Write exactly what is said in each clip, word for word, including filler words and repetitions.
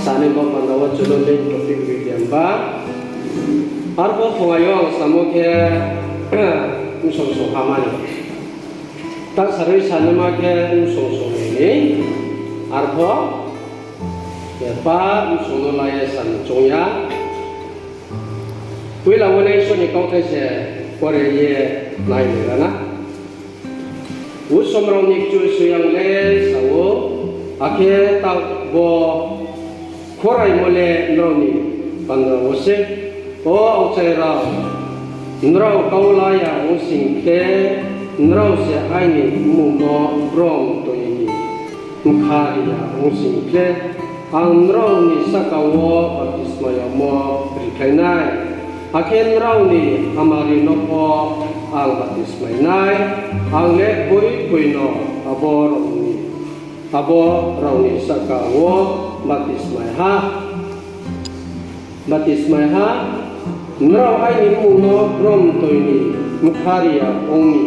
Tani bo panda wo chung no main topic ri khe ba. Arphuh phungai yo ang samo khe, bsong song hamani. Ta sarui sanaima khe bsong song ni. Arphuh, pa bsong no la ye sa ni choung ya. Poila wo le Isor ni kauthai se pore ye nai ni ra na. Usom rao ni Kchusoyang le sa ou, akhe taoh bo khoraimo le nrao ni panda wo se. O aokchai rao, nrao kau la ya ong sing khe, nrao se aini mmung no brom toi ni bkha ri ya ong sing khe, ang nrao ni sahka wo baptisma yagmo rikhlai nai. Akhe nrao ni hamari no pho ang baptismai nai. Ang le boiboi no abo rao ni, abo rao ni sahka wo baptismai ha. Baptismai ha, nrao aini mmung no brom toi ni bkha ri ya ong ni,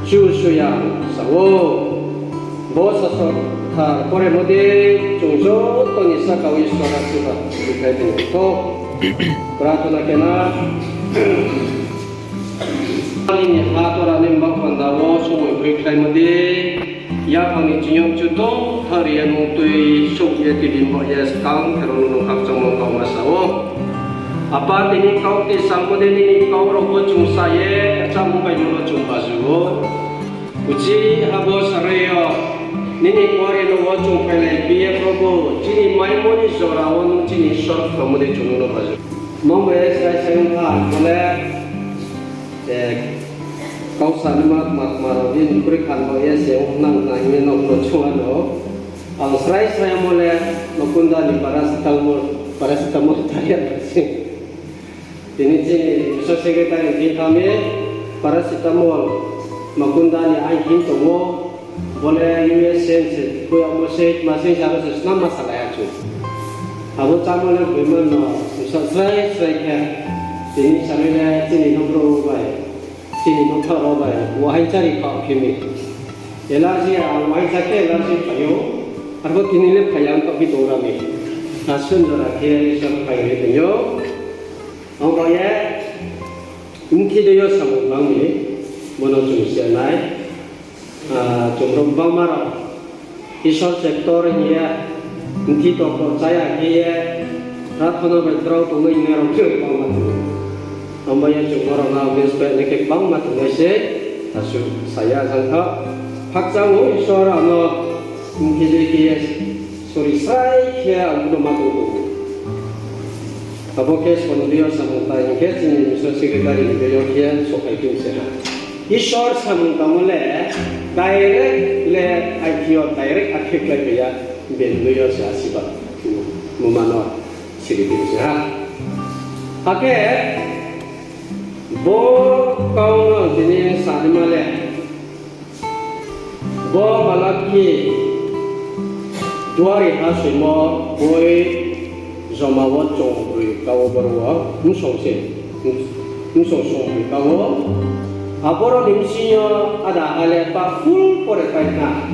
Kchusoyang sa ou. Bo sasao kthar poremo dei chung joto ni sahka wo Isor asirbad rikhlai tong thou. Prarthana khe na. Nini ha tora ni ma panda wo somoi kroi khlaimo dei, yaphang ni ching yo kchuto thari ye nung tui souh ye tini bo ye skang khe rao no nung khakchangmo kauma sa ou. Apa, tini kau ti samo dei nini kau rao pho chung sa ye, chámung bai no chung baju ou. Uchih ha bo sarui yo, nini kuarenouh wo chung phailai phi ye Probhu, chini maimo ni jora wo nung chini Isor kamo dei chung no baju. Mangbai ye srai srai ong kha, bo le, kau sanaima tma tma rao bini kroi khan bo ye se ong nang nai hing ye nrao no chung ano. Ang srai srai amo le Makunda ni paracetamol, paracetamol tari ya se. Tini chini social secretary ni thing kha mi, paracetamol Makunda ni ain hing tong ou, bo le U S A se, koi amo se, ma se, aro se snam ma salai ya chung. Abo chámo le boima no, bsa srai srai khe, tini sanai le chini nouh brouh bai, chini nouhtha rao bai, wahaing chári kha phi mi. Allergy, ang wahaing chá khe allergy phai ou, arphuh tini le phai ya ong kha phi tong ra mi. Asun jora khe Isor phai ri tong ou. Ang ba ye, bthi dei yo samung tang mi, bo no chung se nai. Chung rao bangma rao Isor se ktor hing ye, bthi tokto chá ya khe ye, prarthana bai drao tongnai hing ye rao khe bangma tong ou. Ang ba ye chung bo rao no against bai nai khe bangma tongnai se, asuh sa ya jang kha. Khakchang ou Isor ang no bthi dei khe ye, sori srai khe ang no ma tong ou. Abo khe sondri yo samung tang hing khe chini mission secretary ni bel yo khe sophai phi se ha. Isor samung tangmo le direct le aiphi yo direct akhe kláiphai ya, bel yo se asiba muma no siri phi se ha. Akhe bo kau no tini sanaima le, bo Malakhi duari ha soimo boi joma wo chungbroi ka wo boro wo, bsong se, bsong songbroi ka wo. Aboro ni bsing yo ada ha le pa full pore pai na.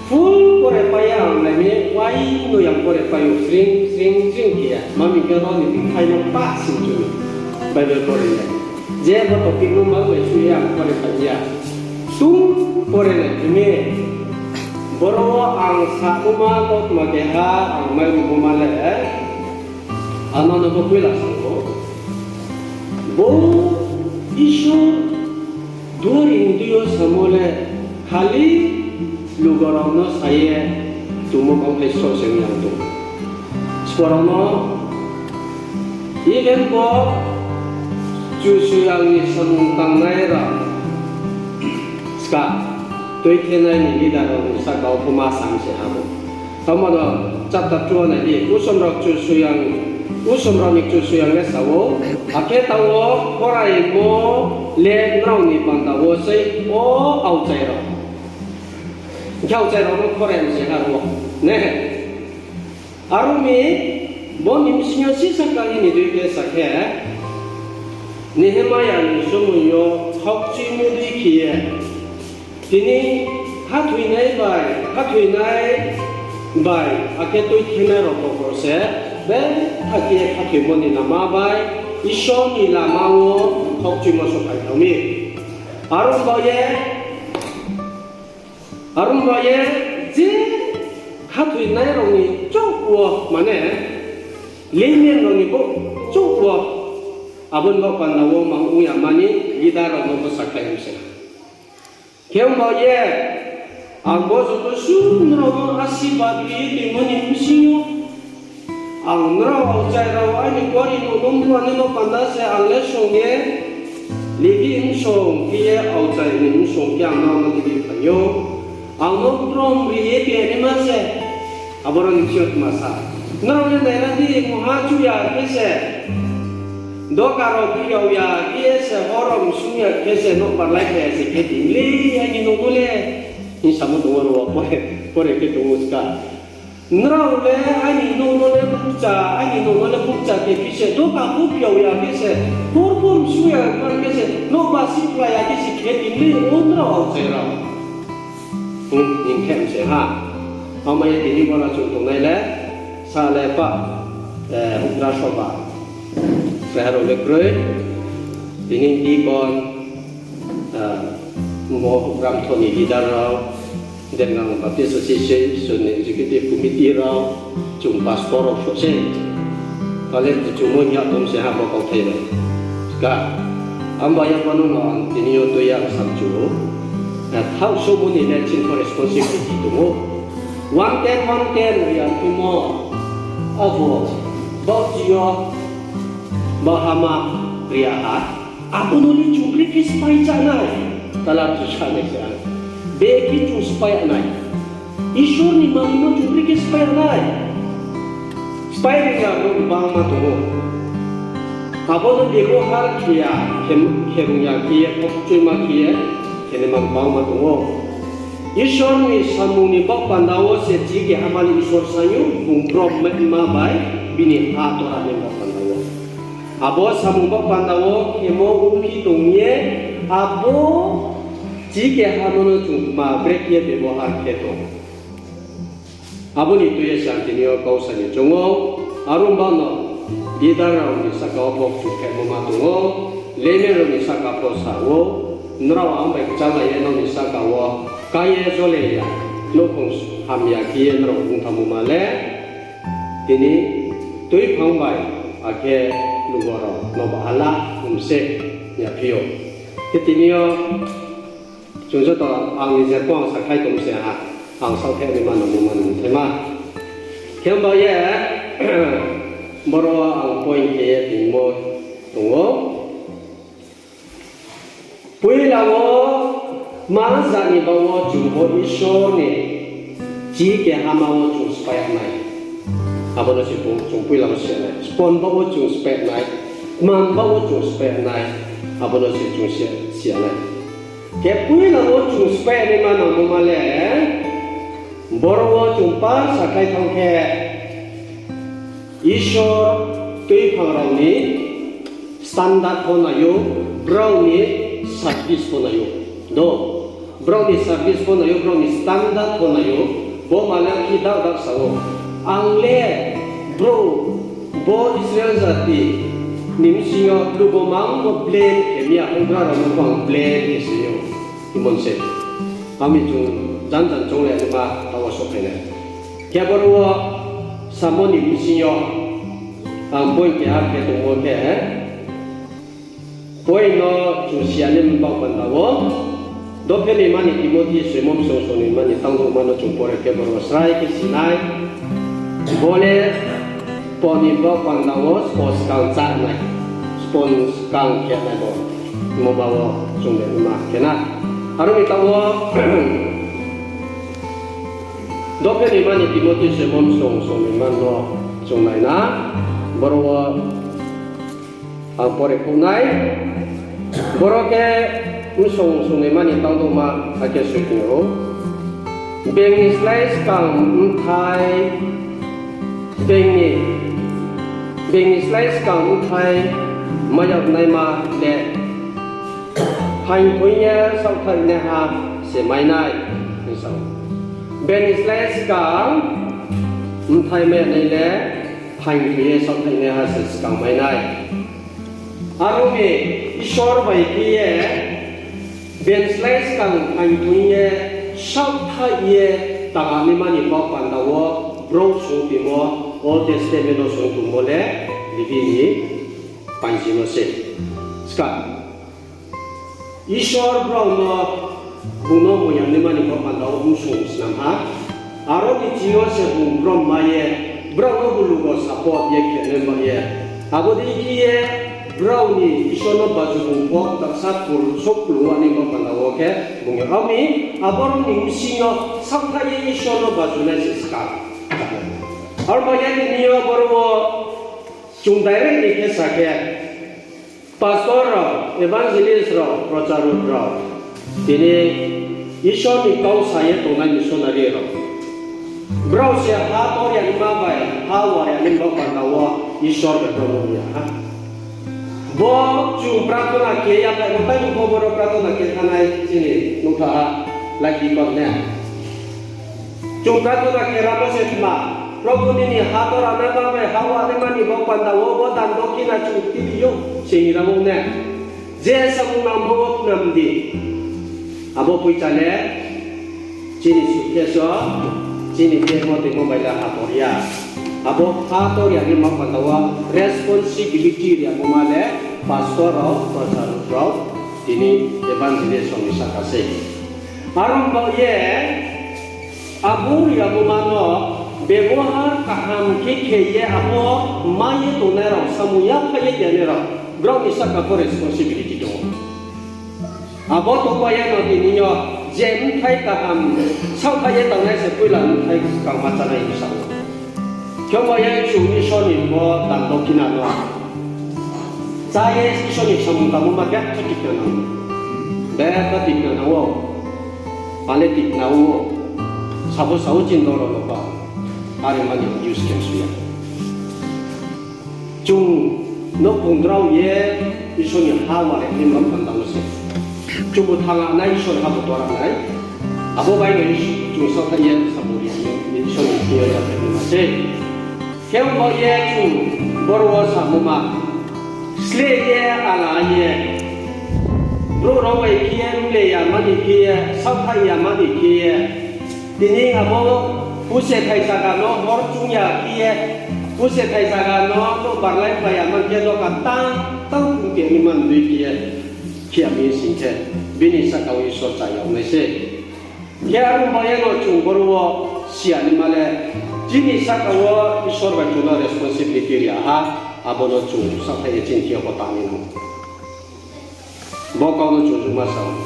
Full pore pai ya ang nai mi, wai no yang pore pai ou, sring, sring, sring khe ya. Mami khe ro ni bikthai no pa sing chu ni. Bible pore ya. Je bo topic no ma bai su ya, ang pore pai ya. Tung pore nai khe mi. Boro wo ang samo ma kautma keha ang mai rumo ma le, ano no bo poila sa ou. Bo Isor duari ni deing yo samo le khali lugo rao no sa ye tongmo kauthai sroh se ong ya tong. Sbo rao no, even bo Kchusoyang ni samung tangnai rao ska, tuithenai ni leader rao ni sahka wo pho ma sam se ha bo. Tamo no chapter two nai di, usom rao Kchusoyang, usom rao ni Kchusoyang le sa ou, akhe taoh wo khoraimo le nrao ni panda wo sei, o aokchai rao. Hing khe aokchai rao no khorai se ha bo. Ne? Aro mi, bo ni bsing yo sisa kali ni dei khe sa khe, Nehemia ni somoi yo khaukchuimo dei khe ye, tini hathoinai bai, hathoinai bai, akhe tuithenai rao bo se, betha khe ye khathoimo ni lama bai, Isor ni lama wo khaukchuimo sophai thanng mi. Are ong ba ye, are ong ba ye, je khathoinai rao ni chouh wo, mane, layman rao ni bo chouh wo, abo ni baoh panda wo mang ong ya mani leader rao no bo sakhlai mi se. Khe ong ba ye, ang bo joto suh nrao no asirbad ri ye tongmo ni bsing yo, ang nrao aokchai rao aini kuari no nung bua ni no panda se ang le song ye, Levi bsong khe ye aokchai ni bsong khe ang nrao no Levi phai ou. Ang no brom ri ye tongnaima se. Aboro ni bsing yo tma sa. Nrao le naira di, mungha chuh ya khe se, doka rao phiyao ya khe se, hor rao msung ya khe se, nouhbar lai phai ya se khe tong le, aini nouh no le. Hing samo tong ou ro wo pore, pore khe tong ou ska. Nrao le aini nouh no le bukcha, aini nouh no le bukcha khe phi se, doka pho phiyao ya khe se, hor pho msung ya khe se, nouhbar sihkhlai ya khe se khe tong le, o nrao aokchai rao. Hing, hing khe mse ha. Abo ye tini bora chung tongnai le, sa le pa, eh, houhgra soba. Keha rao le kroi. Tini deacon, ah, mo houhgra mthoh ni leader rao, Dergang Baptist Association ni Executive Committee rao, chung pastor rao so se. Kale chung mo hing ya tong se ha bo kauthai bai. Ska, amba ya pano no ang tini yo tui ya samchu ou. Thaoh somo ni le chini pho responsibility tong ou. One tenth, one tenth ri ya phimo. Abo, baohchi yo, bahama ri ya ha. Abo no ni chung brekhe spái chá nai. Tala chu sa nai se ang. Bekhe chung spái ya nai. Isor ni manoi no chung brekhe spái ya nai. Spái ri ya brouh gbangma tong ou. Abo no bebohar khe ya, khe, khe rung ya khe ye, khaukchuima khe ye, khe naima gbangma tong ou. Isor ni samung ni baoh panda wo se chini kehama le Isor sa ou, bung brom ma bai, bini ha tora ni baoh panda wo. Abo samung baoh panda wo khemo ongphi tong ye, abo chini kehama no chung tma brekhe ye bebohar khe tong. Abo ni tui ye se ang tini yo kau sa ni choung ou, are ong ba no, leader rao ni sahka wo pho kchukhaimo ma tong ou, layman rao ni sahka pho sa ou, nrao ang bai kchálai ye nrao ni sahka wo, ká ye jole ya, nouhkhong hamya khe ye nrao ongthamo ma le, tini tuiphang bai, akhe lugo rao no bahala ong se, yaphi ou. Khe tini yo, chung joto ang ni je pho ang sakhlai tong se ha, ang saohthai ni ma no mo ma no thai ma. Khe ong ba ye, boro ang point khe ye tingmo tong ou. Poila wo ma ja ni baoh wo chung bo Isor ni chini kehama wo chung spái ya nai. Abo no se chung, chung poila wo si ya nai. Spon baoh wo chung spái nai. Kman baoh wo chung spái nai. Abo no se chung si, si ya nai. Khe poila wo chung spái naima nangmo ma le, boro wo chung par sakhlai thanng khe, Isor tuiphang rao ni standard pho nai ou, brao ni service pho nai ou. Do, brao ni service pho nai ou, brao ni standard pho nai ou. Bo ma le khi dak dak sa ou. Ang le brouh, bo Israel jati ni bsing yo lugo mang no blame khe mi ya, houhgra rao no pho ang blame khe si ou. Imon se. Ami chung jan jan choung le ma taoh wo souhphai nai. Khe boro wo samo ni bsing yo ang point keha khe tongmo khe, point no chung si ya ni baoh panda wo, dophe ni mani Timothy soimo bsong song ni mani tangdouhma no chung pore khe boro wo srai khe si nai. Bo le pon ni baoh panda wo spo skang chá nai, spo skang khe nai bo, mo ba wo chung le ma khe na. Aro ni taoh wo, dophe ni mani Timothy soimo bsong song ni man no chung nai na, boro wo ang pore khouh nai. Boro khe bsong song ni mani tangdouhma akhe soi tong ou. Being ni slái skang bthai, being ni, being ni slái skang bthai mai yag naima le, phaing thoing ye saohthaih naiha se mai nai, hing sa ou. Being ni slái skang Bthai mai nai le, phaing thoi ye saohthaih naiha se skang mai nai. Aro ni Isor bai khe ye, benslái skang phaing thoi ye, saohthaih ye, tangnaima ni baoh panda wo, brouh song tongmo, Old Testament no song tongmo le, Levi ni painsi no se. Skang Isor brao no bung no moyang naima ni baoh panda wo bsong snam ha. Aro ni ching yo se bung brom mai ye, brao no bulugo support ye khe nai ba ye. Abo dei khe ye, brao ni Isor no baju bung pho, taksa kul, souh kul wa ni baoh panda wo khe, bung yo. Abo ni, abo ni bsing yo, saohthaih ye Isor no baju nai se skang. Aro ba ye tini yo boro wo, chung direct ni khe sa khe, Pastor rao, evangelist rao, prochar rao, tini Isor ni kau sa ye tongnai missionary rao. Brao se ha tor ya nima bai, ha wa ya ni baoh panda wo Isor bai brao no ya ha. Bo chung prathona khe ya bai, bo tai bo boro prathona khe thanai chini nukha ha, laibi kon ne. Chung prathona khe ramo se tma, Probhu nini ha tor ya nima bai, ha wa naima ni baoh panda wo, bo dan dokhina chung tibi yo, se hing ramo ne. Je samung nang bo wo khnam di. Abo poicha le, chini suitcase o, chini bag wo tongmo bai le ha tor ya. Abo ha tor ya ni baoh panda wo responsibility ri abo ma le pastor rao, pastor rao, tini evangelist rao ni sahka se. Aro baoh ye, abo ri abo ma no bebohar kaham khe khe ye abo mai ye tongnai rao, samung yaphaih ye tongnai rao, brao ni sahka pho responsibility tong ou. Abo tongpai ye no tini yo je bthai kaham saohthaih ye tongnai se poila bthai kaham ma chánai hing sa ou. Khe ongba ye chung Isor ni bo dan dokhina no chá ye Isor ni samung tangmo ma betha tikna nang ou. Betha tikna nang ou. Ale tikna ou. Sabo sao chini doro no ba. Are mani use khe su ya. Chung no pungdrao ye Isor ni ha wa le ni baoh panda wo se. Chung bo thang nai, Isor ha bo tor nai. Abo bai no chung saohthaih ye sabo ri Isor ni thing yo ya ni ma se. Khe ongba ye chung boro wo samo ma. Sleh ye ala ye. Brouh rao bai khe ye mle ya mani khe ye, saohthaih ya mani khe ye. Tini abo puse thai zaga no hor chung ya khe ye, puse thai zaga no no barlai pai ya man khe no ka tang tang pung khe ni man dui khe ye, khe ya mi sing khe, bini sahka wo Isor cha yag nai se. Khe aro ba ye no chung boro wo si ya ni ma le, chini sahka wo Isor bai chung no responsibility ri ya ha, abo no chung saohthaih ye chini thing yo pho tang ni nang ou. Bo kau no chung juh ma sa ou.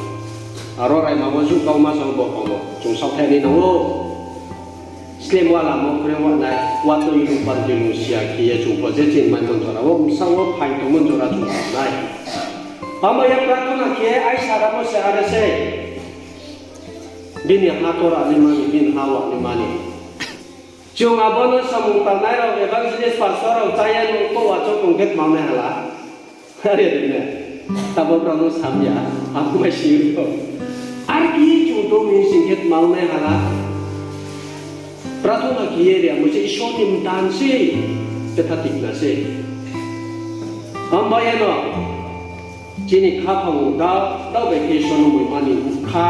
Aro raima wo juh kau ma sa ou, bo kau no chung saohthaih ni nang ou. Slem wa lamo kre wa nai, wa tui lung pan tui lung si ya khe ye chung pho je chini mai mon jora wo, bsa wo phaing tongmo jora chung tang nai. Abo ye prathona khe aisa ramo se are se. Bini ha tor ya ni mani, bini ha wa ni mani. Chung abo no samung tangnai rao, evangelist, pastor rao chá ye no kau wa chouh tong khe tma nai hala. Are ne, tabo brao no sam ya, abo mai si ou. Are khe chung tong ni sing khe tma nai hala. Prathona khe ye ri amo se Isor ni mtan se, khe tha tikna se. Abo ye no, chini khaphang wo dao, dao bai khe Isor no muima ni bkha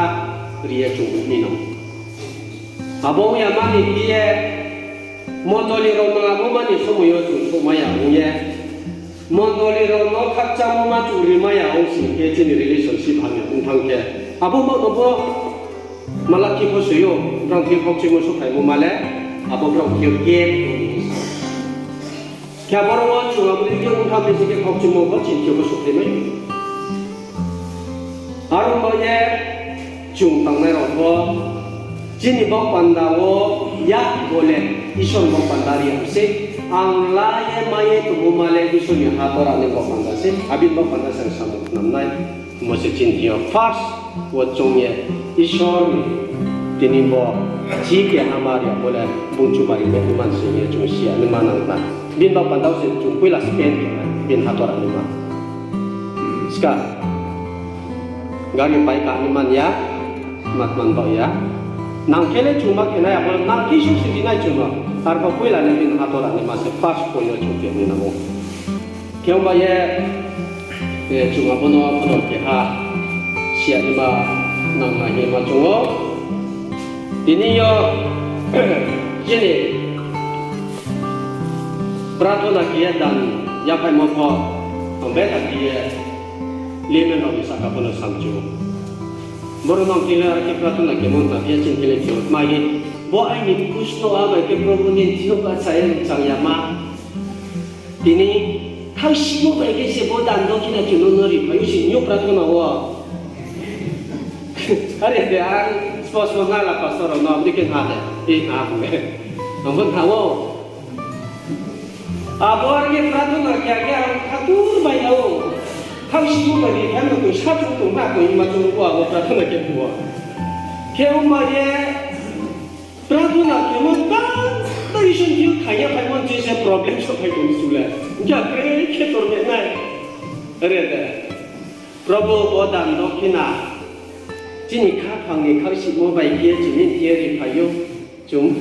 ri ye chung ni nang. Abo ong ya mani khe ye, mondoli rao no abo mani somoi yo chung souhmai ya ong ye, mondoli rao no khakchangmo ma chung rimai ya ong sing khe chini relationship hamya ong thanng khe, abo ma no bo malakhi pho soi ou, brao khe khokchimo souhphaimo ma le, abo brao khe gap tong ou. Khe aboro wo chung abo dei khe ong thanng mi se khe khokchimo pho chini khe bo souhphai mai. Aro ba ye chung tangnai rao pho chini baoh panda wo ya bo le Isor ni baoh panda ri ya se. Ang la ye mai ye tongmo ma le Isor ni ha tor ya ni baoh panda se. Abo ni baoh panda se ang samung khnam nai. Bo se chini thing yo first wo choung ye Isor ni tini bo chi kehama ri ya bo le bung chubari mai man se ye chung si ya ni ma nang na. Bini baoh panda wo se chung poila spend khe nai, bini ha tor ya ni ma. Ska, gari pai ka ni man ya, matman baoh ya. Nang khe le chung ma khe nai, abo nang khe sung si ri nai chung no. Arphuh poila le bini hato ranaima se first point yo chung khe nai nang ou. Khe ong ba ye, chung abo no pho no keha siya naima nang nai hingma chung ou. Tini yo chini prarthona khe ye dan yaphaimo pho, ang betha khe ye layman rao ni sahka pho no samchu ou. Boro no khe le are khe prarthona khemo tma phi ya chini khe le khe tma hing, bo aini kusto a bai khe Probhu ni thing yo bahcha ye chang yama. Tini thaohsihmo bai khe se bo dan dokhina chung no no riphai ou se hing ou prarthona wo. Are de ang spo spo na la pastor rao no, abo dei khe na de, e na bu le. Ang pho na ou. Abo are khe prarthona khe khe ang khatur bai na ou. Thaohsihmo bai khe no tong sa chung tong na tong hingma chung ou abo prarthona khe phuh wo. Khe ong ba ye prarthona khemo ta, ta Isor ni thing yo thang ya phaimo je se problem souhphai tong su le. Hing khe kre khe tor me nai. Are de. Probhu, bo dan dokhina chini khaphang ni thaohsihmo bai khe chini thing yo riphai ou. Chung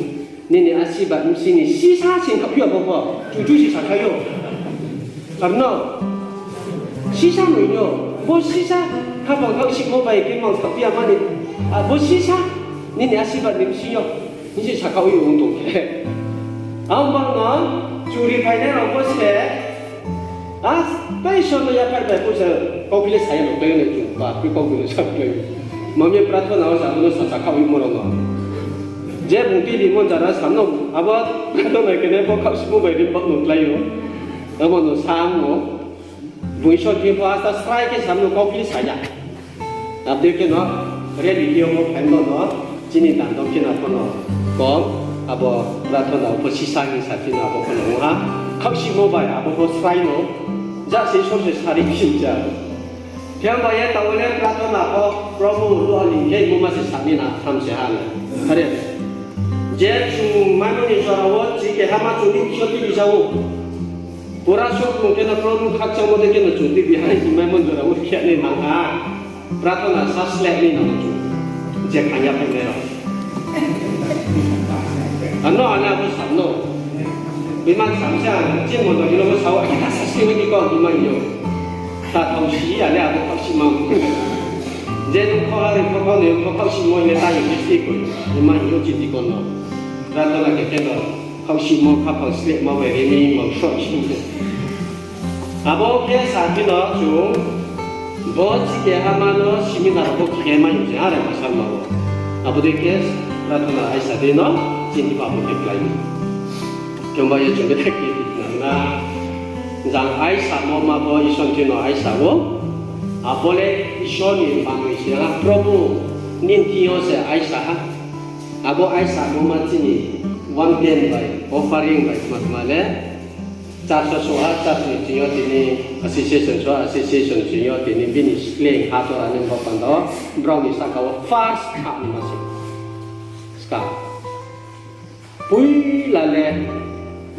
nini asirbad bsing ni sisa sing khaoh phi abo pho, chuchu se sakhai ou. Ar no, sisa noi no, bo sisa khaphang thaohsihmo bai khe mang khaoh phi ya mani, abo sisa nini asirbad ni bsing yo, hing se sakhaoh ou ong tong khe. Ang bang no churi phainai rao pho se, a, tei Isor no yaphaih bai pho se, kau khe le sa ya no klái nai chung, ba, khe kau khe le sa klái. Mami prarthona wo sa no sa sakhaoh oimo rao no. Je bung tui di mon jara sa no, abo prarthona khe nai pho khaohsihmo bai ri bak no klái ou. Abo no sa no. Bung Isor thing pho asta srai khe sa no kau khe le sa ya. Abo dei khe no, reality yo pho phai no no, chini dan dokhina pho no kom, abo prarthona wo pho sisa hing sa phi no abo pho no ong ha. Khaohsihmo bai abo pho srai no, ja se Isor se sari khe ja. Khe ong ba ye taoh wo le prarthona pho, Probhu, lo ali khe mungma se sa ni na tham se ha le. Are, je chung maimo ni jora wo chi kehama chung ni Isor tuibi ja ou. Pura souhplung khe no Probhu khakchangmo dei khe no chung tuibi ha, hing maimo ni jora wo khe nai nang ha. Prarthona sa sleh nai nang chung. Je phang ya phainai rao. Ano ale abo sa no. Bimang sa se ang, je mondoli no bo sa ou, akhe ta sa sleh nai di kau bimang yo. Ta thaohsi ya le abo thaohsi mang. Je nung kho ari kho kho ni kho thaohsimo le ta yo bisti ko. Bimang yo chiti ko no. Prarthona khe khe no. Khaohsihmo khaphang slehma bai ri mi mang sroh sing. Abo khe sa phi no chung, bo chi kehama no seminar pho khe mai se are ma salma wo. Abo dei khe prarthona aisa dei no chini pap wo khe klái mi. Khe ong ba ye chung khe thek khe nang na. Jang aisamo ma bo Isor ni thing no aisa ou. Abo le Isor ni manoi se ha, Probhu nini thing yo se aisa ha. Abo aisamo ma chini one tenth bai, offering bai, tma tma le, church wo so ha, church ni thing yo tini association so ha, association thing yo tini bini sleing ha tora ni bo panda wo, brao ni sahka wo first kha ni ma se. Ska. Poila le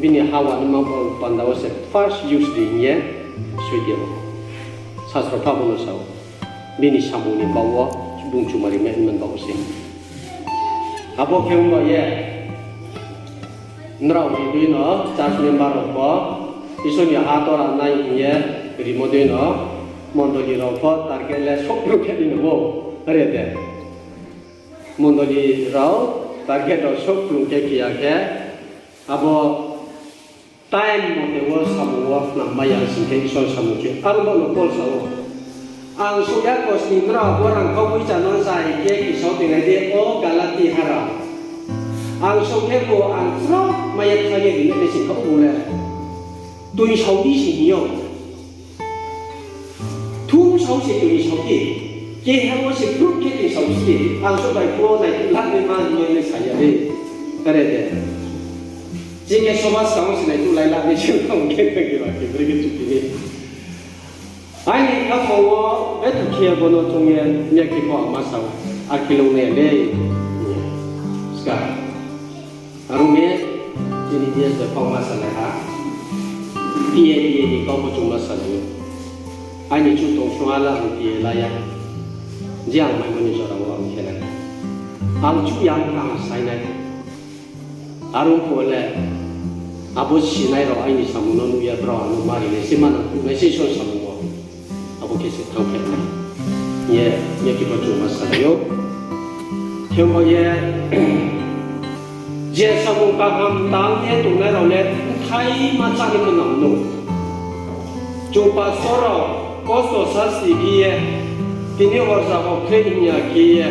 bini ha wa ni ma bo panda wo se first use di hing ye, soi di ou. Sasro pha bo no sa ou. Bini samung ni baoh wo, bung chumari me hingman baoh se. Abo khe ong ba ye, nrao ni dei no, church member rao pho, Isor ni ha tora nai hing ye, rimo dei no, mondoli rao pho, target le souhplung khe di no ou, are de. Mondoli rao, target rao souhplung khe khe ya khe, abo time mote wo samung wo nangmai ya sing khe Isor samung khe. Aro bo no Paul sa ou. Ang souh ya kosni nrao bo rangkhau poicha no chai khe kisa wo tongnai de, o Galati ha rao. Ang souh khe bo ang srao mai ya thang ye ri nai sing kha ou le. Toing sao di se hing ou. Thum sao se toing sao di. Keha wo se group khe toing sao di. Ang souh bai pho nai la nai ma hing ye sa ya de. Are de. Chini somas kamo se nai tu lai la ni se tong khe khe ba khe bri khe chuti ni. Aini khaphang wo betha khe bo no choung ye, ya khe pho ang ma sao, a khe long nai le. Ska. Aro ni, chini D S bai pho ang ma salai ha. T A, T A ni kau pho chung ma salai ou. Aini chu tong sung ha la ang T A la ya. Je ang maimo ni jora wo ang khe nai. Ang chuh ya ong kha ang sainai. Are ong phuh le, abo sinai rao aini samung no nuh ye brao ang no mari nai se, manang phuhnai se Isor samung wo. Abo khe se thanngphi nai hing ye, ye khe bo chung ma salai ou. Khe bo ye, je samung kaham tang ye tongnai rao le bthai ma chá ni khe nang nou. Chung pastor rao kosto sasti khe ye, tini horja hor khe hing ya khe ye,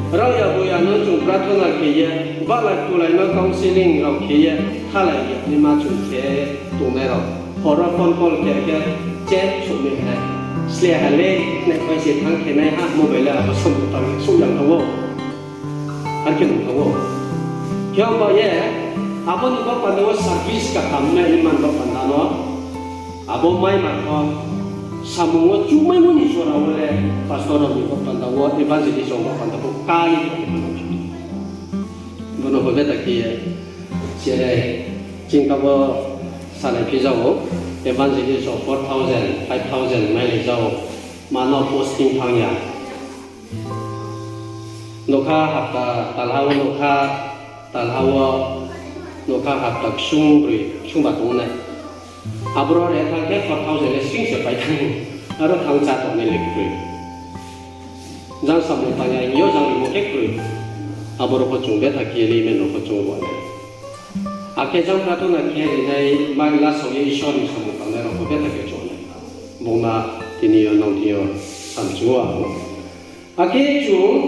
rao ya bo ya no chung prathona khe ye, bahlai kulai no counselling rao khe ye, thalai ya ni ma chung khe tongnai rao. Hor wo phone call khe khe, che souh mi nai. Sle ha le, nai pai se thanng khe nai ha, mobile le abo samung tang ye souh yang thanng ou. Ar khe nung thanng ou. Khe abo ye, abo ni bo panda wo service kaham nai ni man bo panda no. Abo mai ma pho, samung wo chumaimo ni jora wo le, pastor rao ni bo panda wo, evangelist rao bo panda pho, kái ni pho. Bo no pho beta khe ye, sere, ching ka bo salai phi jao, evangelist rao four thousand, five thousand mailai jao, ma no posting thanng ya. Nokha hapta talha wo, nokha talha wo, nokha hapta ksung broi, ksung ba tong nai. Aboro re thanng khe four thousand le sing se pai thanng. Aro thanng chá tongnai le kroi. Jang samung tang ya hing yo jang rimo khe kroi. Aboro pho chung betha khe ye ri meno pho chung ro nai. Akhe jang prathona khe rinai ma lasao ye Isor ni samung tangnai rao pho betha khe chung nai. Bung ma tini yo nang tini yo samchu wo ang. Akhe chung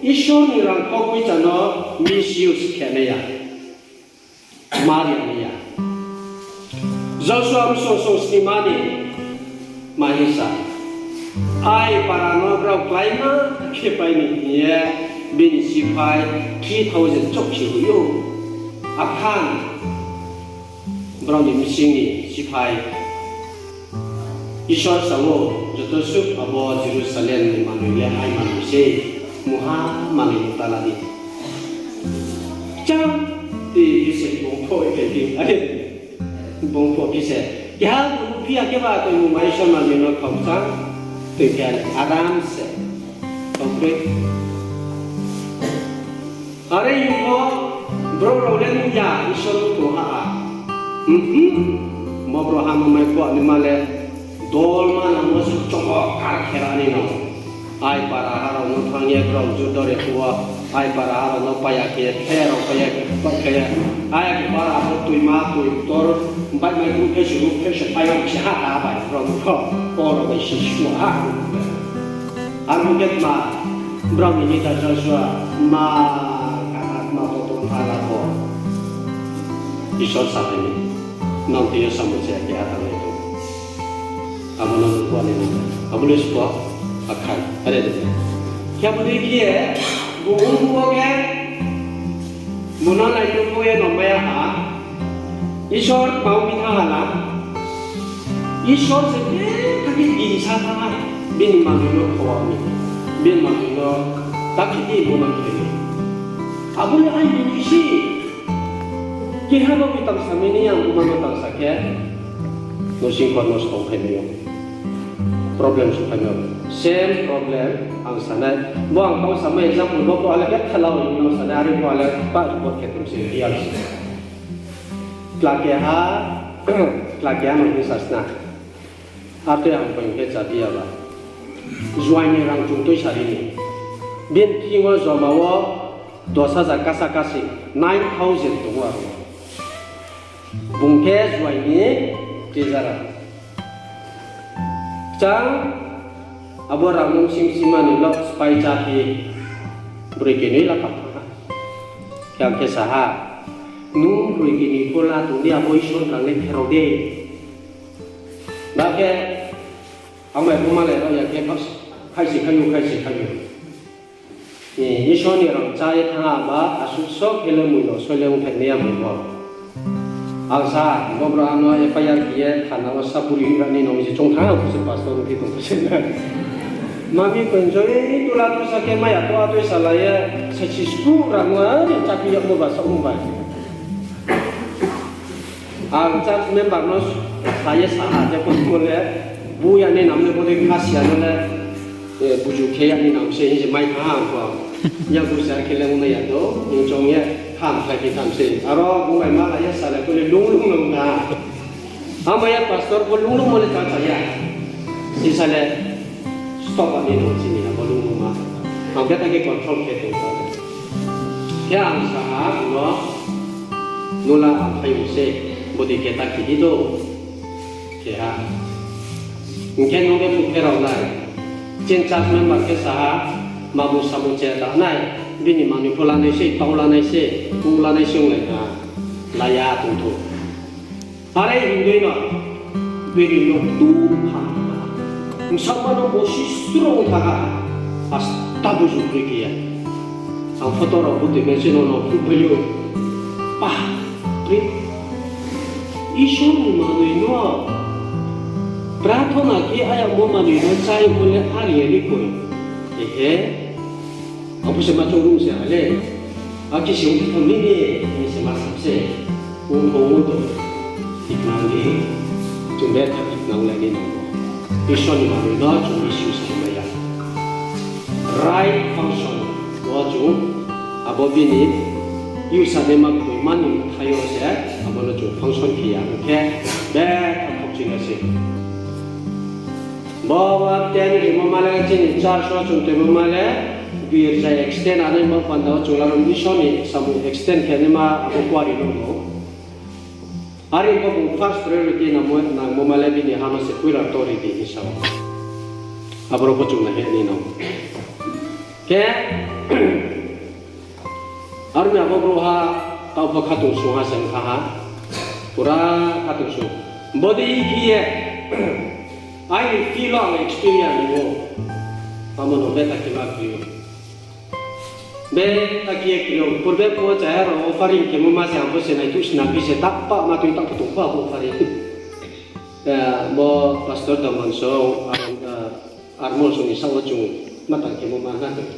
Isor ni rangkho poicha no misuse khe nai ya. Mari nai ya. Joshua bsong song snima ni ma hing sa, Ai para no brao kláima khe pai ni hing ye, bini siphai three thousand chouh khe hoih ou. Akhan brao ni bsing ni siphai Isor sa ou, joto suh abo Jerusalem ni manoi le ai manoi sei, mungha manoi no ta la di. Chá, ti se bung pho khe di, are, bung pho khe se. Keha bung phi ya khe ba toimung mai Isor manoi no khau chá, toi khe aram se. Tongkroi. Are ong pho, brouh rao le nuh ya, Isor no tong ha a. Bo brouhha no mai phuh ni ma le, dol ma nang wo se chomo kar khe ra ni no. Ai para ha rao no thanng ye brao juddo re phuh wo, ai para ha rao no pai ya khe, khe rao pai ya khe, pai khe ye. Ai para ha rao toima, toi ktor, bai mai khe se ruh khe se pai ya khe se ha ta bai, brao no pho, kor bai se sua ha. Aro khe tma, brao ni leader Joshua, ma, kha, kha, tma bo tong pha la pho. Isor sa phai mi, nang tei yo samung chaya keha tangnai tong. Abo no nuh phuh ni nang, abo le sbo, akhai, are de. Khe abo dei khe ye, bung ong phuh khe, bung no nai tong phuh ye no mai ya ha. Isor tma ong mi thanng ha la. Isor se betha khe gingsa thanng ha. Bini manoi no khoa mi. Bini manoi no ta khe di bo no khe mi. Abo le aini ni si. Keha no bi tangsa mi ni ang buma no tangsa khe. Nosing kor no stong phai mai ou. Problem souhphai mai ou. Same problem ang sanai. Bo ang kau samai example bo pho ale betha la ong no sanai. Are pho ale pa report khe tong se real se. Tla keha, tla keha no hing sa sna. Atoi ang bai khe chá di ya ba. Juaing ni rang chung tui sari ni. Bini thing wo joma wo dos hajar kasa kasi, nine thousand tong ou aro. Bung khe juaing ni treasurer. Kchang abo rang no bsing bsing mani lo sphái chá phi broi keni la pha thanng ha. Khe ang khe sa ha, nung broi keni pho la tong di, abo Isor rang le pherao de. Ba khe, ang bai buma le rao ya khe, khai se khai ou, khai se khai ou. Isor ni rang chá ye thanng ha ba, asuh so khe le mui no soi le ongthai nai ya mui bo. Ang sa, bo brouhha no F I R khe ye thana wo sapuri hing ra ni no mi se choung thanng ha, bo se pastor ongphi tong se na. Mami khe joi tula tusa khe maya to atoi salai ye, saisi skuh rang wo, are chakri yagmo ba saoh bai. Ang church member no sa ye sa ha, je bo le, bu ya ni nam le, bo le khasi ya no le, buju khe ya ni nam se hing se mai thanng ha ang pho. Yakgu sa khe le ong nai ya do, nung chong ye, hamkhlai phi tham se. Aro bung bai malai ye sale khe le lung lung no ong tha. Hamya pastor pho lung lung mo le cha cha ya. Sisa le stop ani no chini abo lung lung ma. Ang khe ta khe control khe tong tha. Khe ang sa ha, no, nula ang phai se, bodi khe ta khe di do. Khe ha. Hing khe nung khe phu pherao nai. Chini church member khe sa ha, mamu samu che ta nai, bini manoi pho lanai se, tau lanai se, pu lanai se onglai na, la ya tong thou. Are hing dei no, bini no tu pha. Bsama no bo si srung tha ha, asta buju kroi khe ya. Ang photo rao butoi bai se no no phu phai ou. Pa, pri. Isor ni manoi no, prathona khe ayagmo manoi no chá ye bo le ari ye ri koi. Ehe. Abo se ma chung rung se ha le. Akhe se ong thang ni ni, ni se ma sam se. Ong thang ong thang. Tikna ni. Chung betha tikna lai ni nang. Isor ni manoi no chung misuse khe mai ya. Right function wo chung abo bini use ni ma koi mani thai yo se abo no chung function khe ya. Hing khe betha khokching ya se. Bo wa ten rimo ma le chini church wo chung tongmo ma le, girja extend anaima panda wo chung laro Isor ni samung extend khe naima abo kuari no no. Are bo bung first priority nangmo, nangmo ma le bini ha no se poila tori di hing sa ou. Aboro pho chung nai he ni no. Khe, aro mi abo brouhha taoh pho khatungsung ha se ongkha ha. Pura khatungsung. Bodei khe ye, aini feel wo ang experience ou. Amo no betha khe ma kri ou. Betha khe ye kri ou. Purbe pho chaya rao offering khemo ma se ang bo se nai tu sna phi se ta pa ma tui ta pho tong pho abo offering. Eh, bo pastor Daman so, ar, eh, armo so ni sa wo chung ma tang khemo ma na tong.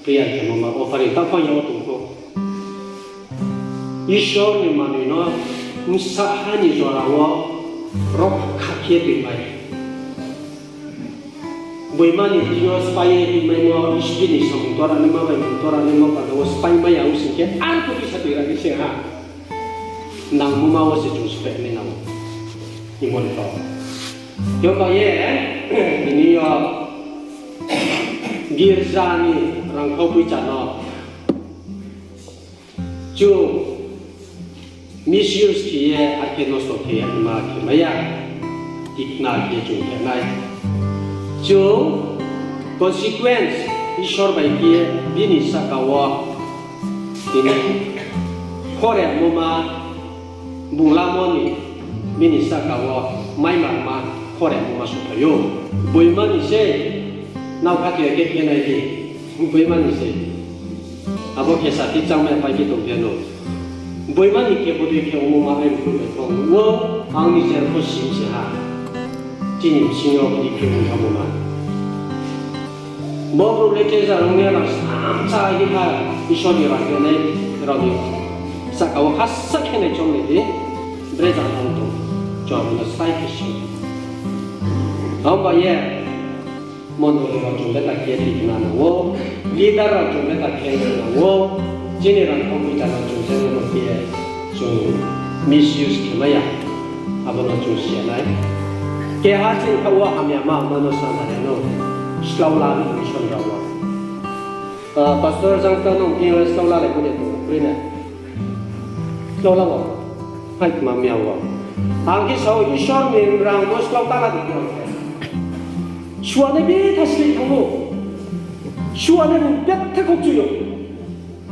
Prayer khemo ma offering ta pho ya wo tong pho. Isor ni manoi no bsa ha ni jora wo rokha khe ye tuimai. Boima ni thing yo spai ye tuimaimo, Isor ni samung tora naima bai mung tora naima panda wo spai mai ya ong sing khe, ar pho tuisa tuira ni se ha. Nangmo ma wo se chung spai nai nang ou. Imon kau. Yoma ye, tini yo girja ni rangkhau poicha no chung misuse khe ye, ar khe nosto khe ye ma khe mai ya, tikna khe chung khe nai. Chung consequence Isor bai khe bini sahka wo tini khoremo ma, bung lamo ni bini sahka wo maimarma khoremo ma souhphai ou. Boima ni se, nao kha khe khe khe nai di, boima ni se. Abo khe sa khe changmai pai khe tong khe no. Boima ni khe bodei khe ongmo ma ai brouh le phong wo, ang ni jer pho sim se ha. Chini bsing yo bodei khe ong thangmo ma. Bo brouh le khe ja rung ya rang samcha ye kha Isor ni rang khe nai rao ni sahka wo khasa khe nai chong nai di. Bre ja thang tong. Chung no stai khe si. Abo ye. Mondoli rao chung betha khe tikna nang ou, leader rao chung betha khe nang ou, chini rangkhau poicha rao chung se no khe chung misuse khe mai ya, abo no chung si ya nai. Keha chini kha wo hamya ma ma no sa nai no, slaula ni mission rao wo. Ah, pastor jang ta nung khe slaula lai bo de kroi na. Slaula wo. Hai kma miya wo. Ang khe sao Isor ni rang no slau ta la di khe. Suanai betha sleh thanng ou. Suanai bung betha khokchui ou.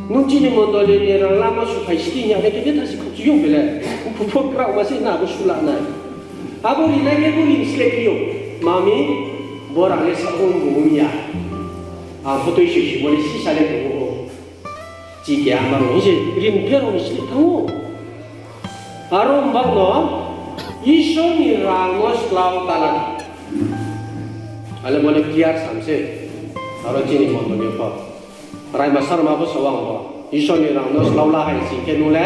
Nung chini mondoli ni rang lama suphai sdi hing ya nai khe betha se khokchui ou bele. Bung pho kraoh ma se na bo sula nai. Abo rinai khe bo rin sleh phi ou. Mami, bo rang le sa ong bung ong ya. Ang pho tui sui simo le sisa le tong ou. Chi khe ama rao hing se rin pherao ni sleh thanng ou. Aro mbak no Isor ni rang no slau ta la di. Ale bo le clear sam se. Aro chini mondoli pho. Raima sarma pho sa ang bo. Isor ni rang no slau la hai sing khe nung le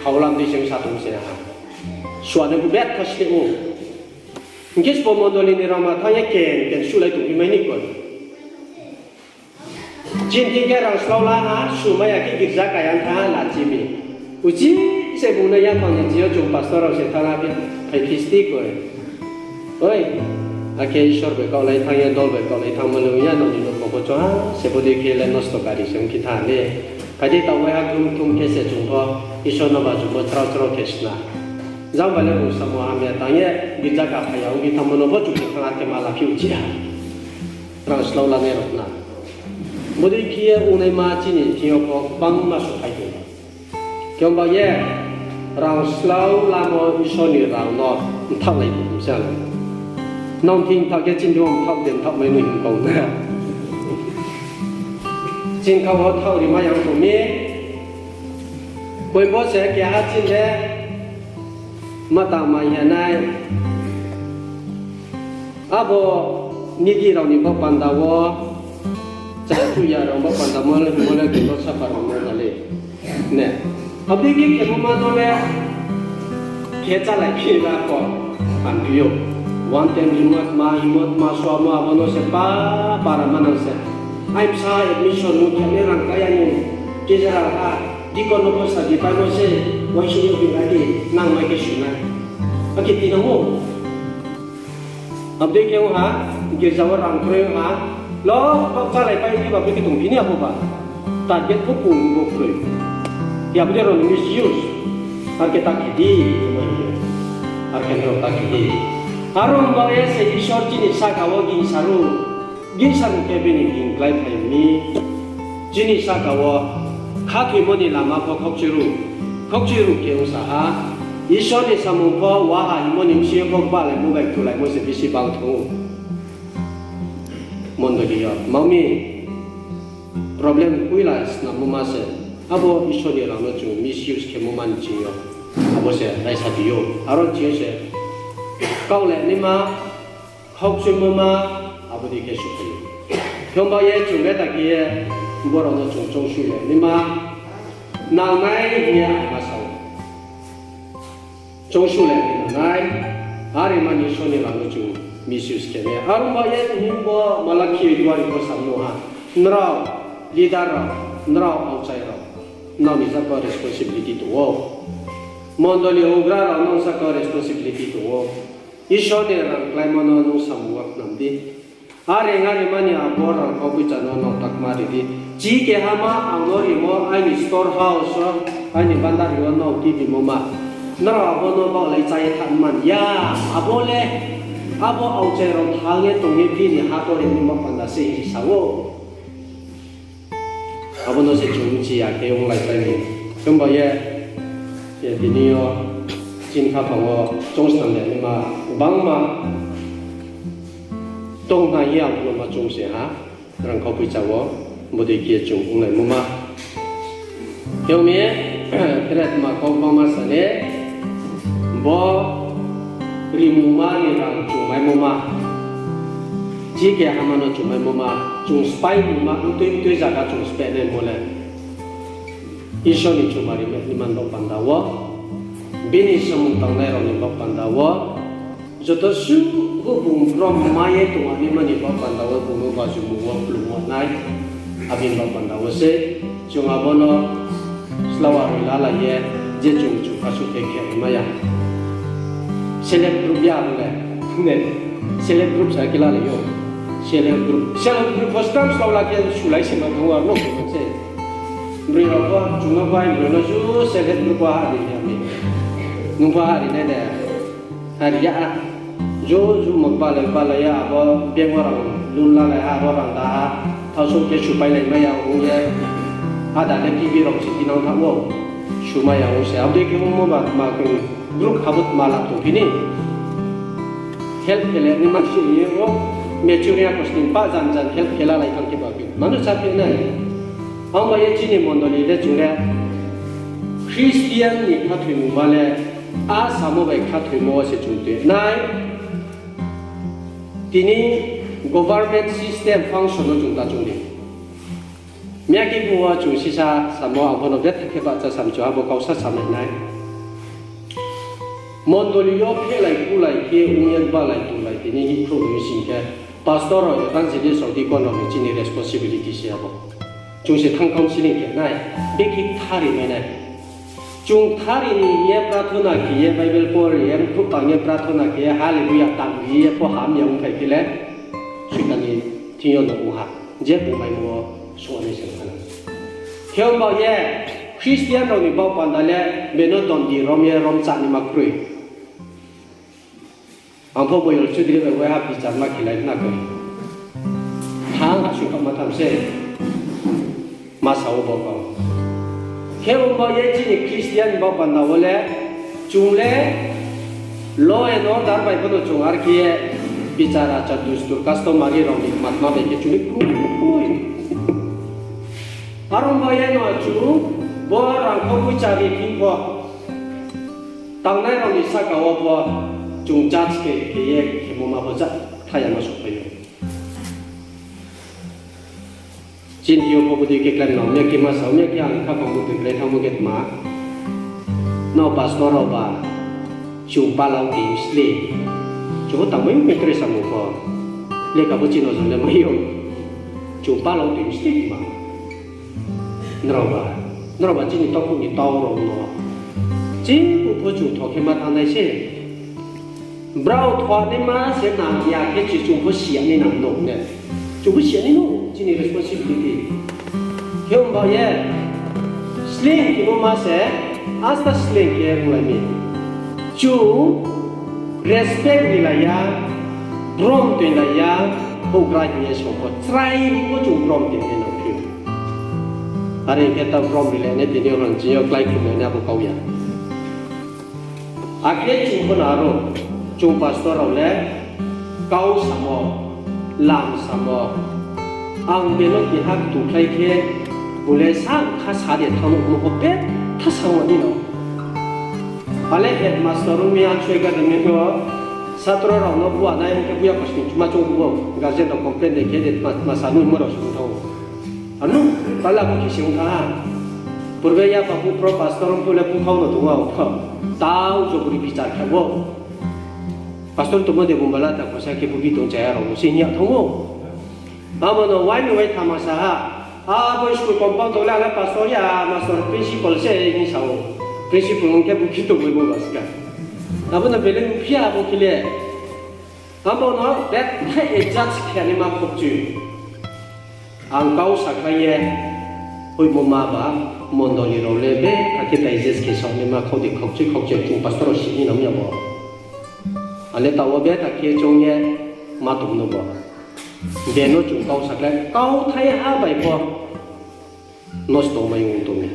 khaolam di sing sa tong se ha. Suanai bo betha sleh ou. Hing khe sbo mondoli ni rangma thanng ye ken ken sulai tongphi mai ni koi. Chini thing khe rang slao la ha, sumai ya khe girza kaya thanng ha, lachi mi. Uchih se bung no yaphang ni chini yo chung pastor rao se thanng ha, phai phi sti koi. Oi, akhe Isor bai kaohlai thanng ye, dol bai kaohlai thanngmo le ong ya, nrao ni nouhkhong pho chung ha, se bodei khe le nosto kari se ong khe thanng ha le. Phai di, taoh waiha grum thum khe se chung pho Isor no ba chung pho chrao chrao khe sna. Jang bai le bung samo hamya tang ye, girza ka phai ya ong khe thanngmo no pho chung khe thanng ha khe ma la phi uchih ha. Rang slao lanai rao na. Bodei khe ye ongnaima chini thing yo pho gbangma souhphai tong. Khe ong ba ye, rang slao lamo Isor ni rang no mthaohlai tong se. Nang thing mthaoh khe chini thing yo mthaoh de mthaohmai no hing kau na. Chini kau wo thaoh rimai yang tong mi. Koi bo se keha chini le ma tang mai ya nai. Abo nidi rao ni baoh panda wo, chachuya rao baoh panda mo le, mo le, khe bo sapa rao no na le. Ne. Abo dei khe khemo ma no le, khe chálai phi ra pho, ang phi ou. One time himo tma, himo tma, suamo abo no se pa, para manang se. Aimsa admission no khe le rang kaya ni, khe je rang ha, deacon no pho sa di paimo se, uaingsouh yo bi ra di, nang mai khe sunai. Akhe tinang ou. Abo dei khe ong ha, girza wo rang kroi ong ha, lo, kau chálai pai di ba, bri khe tong phi ni abo ba. Target pho kung bo kroi. Khe abo dei rao ni misuse. Ar khe ta khe di, ar khe nrao ta khe di. Aro ba ye se Isor chini sahka wo gingsa ruh. Gingsa ruh khe bini gingklái phai mi. Chini sahka wo khathoimo ni lama pho khaukchui ruh, khaukchui ruh khe ongsa ha. Isor ni samung pho waha hingmo ni bsing yo pho balaimo bai kulaimo se bisi bang thanng ou. Mondoli yo, ma mi problem poila snammo ma se, abo Isor ni rang no chung misuse khemo ma ni ching yo, abo se raisa di ou. Aro ching yo se kaohlai naima, khaukchuimo ma, abo dei khe souhphai ou. Khe ong ba ye chung le ta khe ye, borao no chung choungsulai naima, nangnai hing ye ang ma sa ou. Choungsulai nai nangnai, are mani Isor ni rang no chung misuse khe nai. Aro ba ye himba Malakhi duari pho samo ha, nrao leader rao, nrao aokchai rao, nrao ni sahka responsibility tong ou. Mondoli houhgra rao, nrao sahka responsibility tong ou. Isor ni rang kláimo no nung samung wo khnam di. Are ong are mani abo rang kau poicha no nrao takma ri di. Chi kehama ang no rimo, aini storehouse wo, aini bandari wo nrao tuibimo ma. Nrao abo no baohlai chá ye thanng man ya. Abo le, abo aokchai rao thang ye tong ye bini ha to ri ni ma panda se hing sa ou. Abo no se chung bchi ya khe onglaipai ni. Himba ye, ye tini yo chini khaphang wo choungsnam ya naima gbangma tong nai ye ang no ma chung se ha, rang kau poicha wo, bodei khe chung onglaimo ma. Khe ong mi, thre tma kau gbangma sa le, bo rimungma ni rang chungmaimo ma, chi kehama no chungmaimo ma, chung spái mungma, mtui mtui zaga chung spái naimo le, Isor ni chungma rimai ni man baoh panda wo, bini samung tangnai rao ni baoh panda wo, joto suh bung brom mai ye tong ani mani baoh panda wo bung no bajumung wo kplung wo nai, abini baoh panda wo se, chung abo no slawa roi lalai ye, je chung chung asuh khe khe mai ya. Self help group ya abo le, ne, self help group sa khe lalai ou. Self help group, self help group pho skang slaw la khe sulai se ma thanng ou, aro no khe se. Broi rao pho, chung no pho, broi no ju self help group pho ha ri ya mi. Nung pho ha ri nai de. Ha ri ya. Ju, ju ma balai, balai ya, abo bank wo rang loan lalai ha, abo rang da ha. Thaohsouh khe supailai mai ya ong ye. Ada le T V rao se tinang thaoh ou. Sumai ya ong se. Abo dei khe ongmo ba tma khe group kha bo tma la tong phi ni. Help khe le ni ma si ye o mature ya kosning pa jan jan help khe lalai thanng khe ba phi. Mano sa phi nai. Abo bai ye chini mondoli le chung le Christian ni khathoimung ba le, a samo bai khathoimo wo se chung tui nai. Tini government system function no chung ta chung di. Miya khe bu wo chung sisa samo, ang pho no betha khe bahcha samchu ha bo kau sa samai nai. Mondoli yo phelai kulai khe ong ye balai tulai tini hihkhruh ni sing khe, pastor rao, evangelist rao, deacon rao ni chini responsibility se abo. Chung se thanng counseling khe nai, bekhe kthari mai nai. Chung kthari ni ye prathona khe ye, Bible pori ye, mkhrouh tang ye prathona khe ye, hallelujah tang ye pho hamya ongphai khe le, Soitan ni thing yo no ong ha, je bung maimo wo suh nai se ong ha. Khe ong ba ye, Christian rao ni baoh panda le, beno dondi rom ye rom chá naima kroi. Ang pho Boyol Chudri bai waiha bichar ma khelai khna koi. Thanng asuh kha ma tham se. Ma sa wo bo kau. Khe ong ba ye chini Christian baoh panda wo le, chung le law and order bai pho no chung ar khe ye bichar achar dustur customary rao ni matma bai khe chung le kroi. Aro ba ye no chung bo rangkho poicha ri thing pho, tangnai rao ni sahka wo pho chung judge khe khe ye khemo ma pho ja thaya no souhphai ou. Chini yo pho bodei khe klái nang, miya khe ma sa, miya khe ang khaphang bodei klái thanngmo khe tma. Nrao pastor rao ba, chung palau team sle. Chung pho tangmai mung tre samung pho. Lekha pho chini ozong le mai ou. Chung palau team sle ma. Nrao ba, nrao ba chini takhu ni tau rao no. Chini pho chung tho khe ma thanng nai se. Brao thua naima se nang ya khe chi chung pho siya ni nang no ne. Chung pho siya ni no, chini responsibility. Khe ong ba ye, sleing khemo ma se, asta sleing khe onglai mi. Chung respect rilai ya, brom toinglai ya, houhgra hing ye song pho, chrai pho chung brom toinglai nang phi ou. Are khe ta brom rilai nai tini yo hing chini yo klái khumlai nai abo kau ya. Akhe chung pho no aro, chung pastor rao le kau samo, lam samo, ang beno keha ktung khlai khe, bung le sa kha sa de thanng no, bung pho betha sa ong ni no. Ale headmaster ong mi, Achu Academy no, satro rao no bua nai ong khe buya kosning chuma chung bo, guardian rao complain de khe de ma, ma sa nung mo rao sung thanng ou. Anu, pala bo khe se ong tha. Purbe ya babu pro pastor ong phuh le bukhau no tong ou. Tau jobori bichar khe bo. Pastor tongmo de bung bala ta khosa khe bubi tong chaya rao no se hing ya thanng ou. Abo no wai ni wai thama sa ha. Abo school compound tong le ale pastor ya, master principal se hing sa ou. Principal ong khe bukhi tongmai bo ba ska. Abo no bele nung phi ya abo khe le. Abo no betha adjust khe naima khokchui. Ang kau sakhlai ye, hoihmo ma ba, mondoli rao le betha khe digest khe saoh naima khau di khokchui khokchui chung pastor rao sini nang ya bo. Ale taoh wo betha khe choung ye ma tong no bo. Beno chung kau sakhlai, kauthaiha bai pho nosto mai ong tong mi.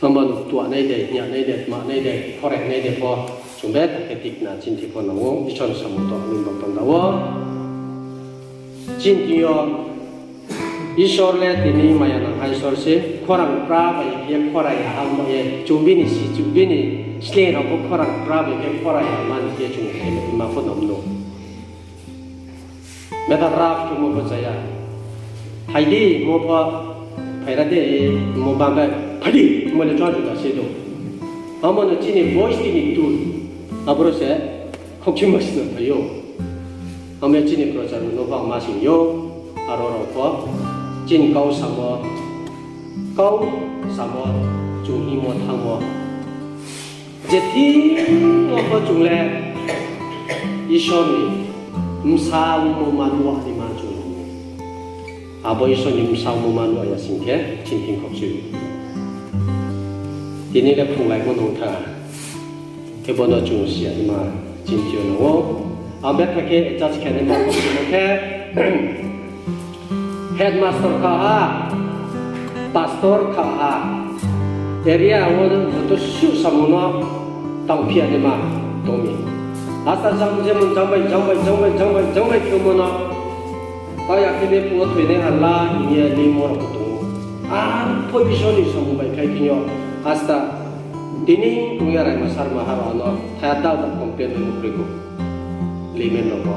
Abo no tuanai de, hing ya nai de, tma nai de, khorai nai de pho, chung betha khe tikna chinthi pho nang ou, Isor ni samung tong ni bo panda wo. Chinthi yo, Isor le tini maya nang ha Isor se, khorang pra bai khe khorai ya ha mo ye, chung bini si, chung bini sleing rao pho khorang pra bai khe khorai ya mani khe chung khe ma pho nang no. Betha rap khe mo pho chaya. Phai di, mo pho, phaira de, mo bambai, phai di, mo le chua juda se do. Amo no chini voice, chini tune. Aboro se, khokchimo sino phai ou. Amo chini prochar no bangma sing ou. Aro rao pho, chini kau samo, kau samo, chung hingmo thanngmo. Je thing yo pho chung le Isor ni bsa ongmo ma nuh ni ma chung. Abo Isor ni bsa ongmo ma nuh ya sing khe, chini thing khokchui. Tini le phrunglaimo nung tha. Khe bo no chung si ya ma chinthi yo nang ou. Ang betha khe adjust khe naima khokchimo khe, headmaster kha ha, pastor kha ha, area wo joto suh samung no tangphi ya naima tong mi. Asa jang jemon jang bai, jang bai, jang bai, jang bai, jang bai khe mo no. Tao ya khe bephuh wo thoinai ha la hing ye nimo rao pho tong ou. Arpho Isor ni samung bai khlai thing yo. Asta tini tong ya raima sarma ha rao no thaya dal dal complain bai kroi kho. Layman rao pho.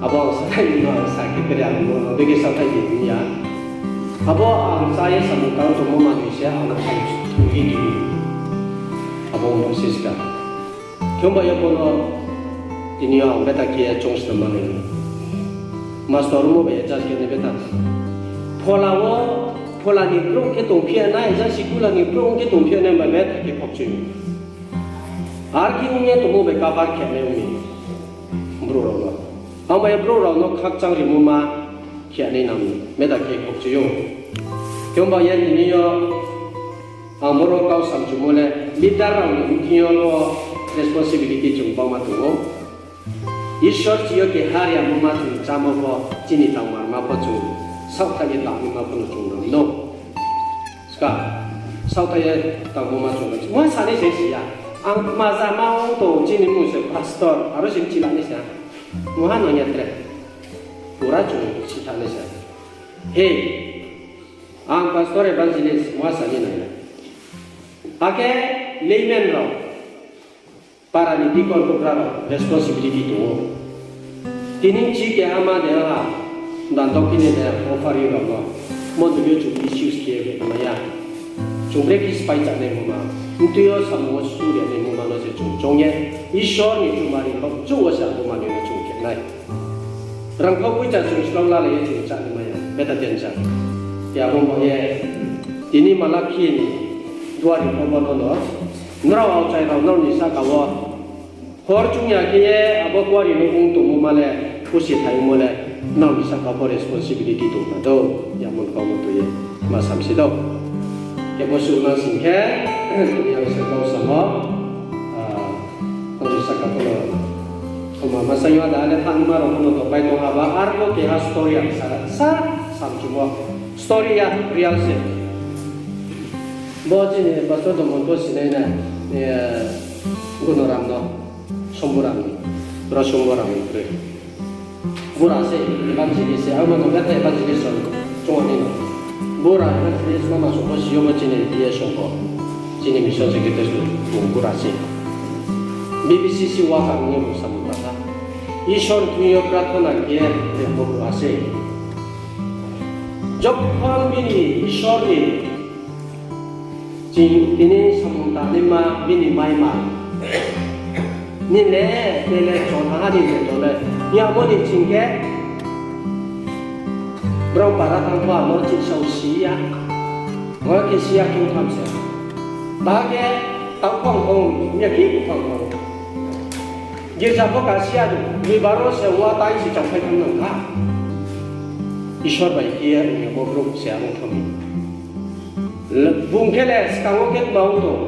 Abo ang sa thai no, ang sa khe kere ang no, no, bege sa thai di ya. Abo ang sa ye samung tang tongmo manoi se ang no thang thang di di. Abo ang no siska. Khe ong ba yo bo no tini yo ang betha khe choung sna manoi. Master room wo bai ye judge khe nai betha. Phola wo, phola ni brouh khe tongphi ya nai, jang secular ni brouh khe tongphi ya nai, bai betha khe khokchoi ou. Ar khe ong ye tongmo bai cover khe nai ong mi. Brouh rao no. Ang bai brouh rao no khakchang rimo ma khe nai nang mi. Betha khe khokchoi ou. Khe ong ba ye tini yo, ang boro kau samchumo le, leader rao ni bthing yo no responsibility chung bangma tong ou. Isor chi yo keha ri yamo ma chung chámo pho, chini tangmarma pho chung saohthaih ye tangmo ma pho no chung nang no. Ska, saohthaih ye tangmo ma chung nang. Muha sanai se si ya. Ang kma zama ong tong, chini mmung se pastor, aro se chila nai se. Muha no ya tre. Pura chung sitha nai se. He, ang pastor evangelist, muha sanai nai. Akhe layman rao, para ni deacon houhgra rao responsibility tong ou. Tini chi keha ma de ha, dan dok khe ni de offering rao no, mondoli yo chung misuse khe ye mai ya. Chung brekhe spái chá nai mungma, mtui yo samung wo suri nai mungma no se chung choung ye, Isor ni chumari kau chu wo se abo manoi no chung khe nai. Rangkhau poicha chung slao lalai ye chung chá ni mai ya, betha tensa. Khe abo mo ye, tini Malakhi ni duari pho bo no no, nrao aokchai rao nrao ni sahka wo hor chung ya khe ye abo kuari no ong tongmo ma le, khusi thaimo le, nrao ni sahka pho responsibility tong na do, yamo kau no tui ye ma samsi do. Khe bo suh nang sing khe, tini ang se kau samo, ah, nrao ni sahka pho no, khoma ma sa yo da le thangma rao pho no tongpai tong haba, arbo keha story ang sa, sa samchumo. Story ya real se. Bo chini pastor tongmo pho sinai na, eh, Gunoram no, Somboram ni, bura Somboram ni kroi. Bura se evangelist se, abo no betha evangelist rao chung ni no. Bura evangelist mama song pho si yo bo chini T S song pho, chini mission secretary bung bura se. B B C C worker ni bung samung tang ha. Isor thing yo prarthana khe ye bo bura se. Jokhon bini Isor ni, chini tini samung tangnaima bini maima ni le, tele chon ha ni le chon le. Yamo ni ching khe, brao para tang pho amo chini sao si ya. Mo khe si ya khe tham se. Ba khe, tau khong khong, ya khe khong khong. Girja pho ka si ya di, ni baro se wa tai se changphai thang nang kha. Isor bai khe ye ong ya bo brouh se ang thang mi. Bung khe le skang wo khe tma ong tong.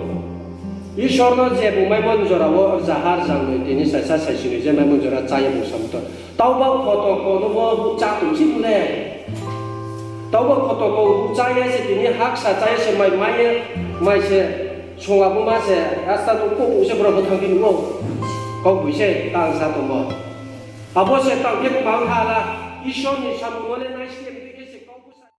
Isor no je bung maimon jora wo rzaha rzanoi tini saisa saisi ni je maimon jora chá ye bung samung tang. Tauba khoto kho no bo bung chá tong si bung le. Tauba khoto kho bung chá ye se tini haksa chá ye se mai mai ye, mai se song abo ma se, asta no kouh se brouh bo thang khe nuh ou. Kauboi se tang sa tongmo. Abo se tang khe bang ha la, Isor ni samung no le nai si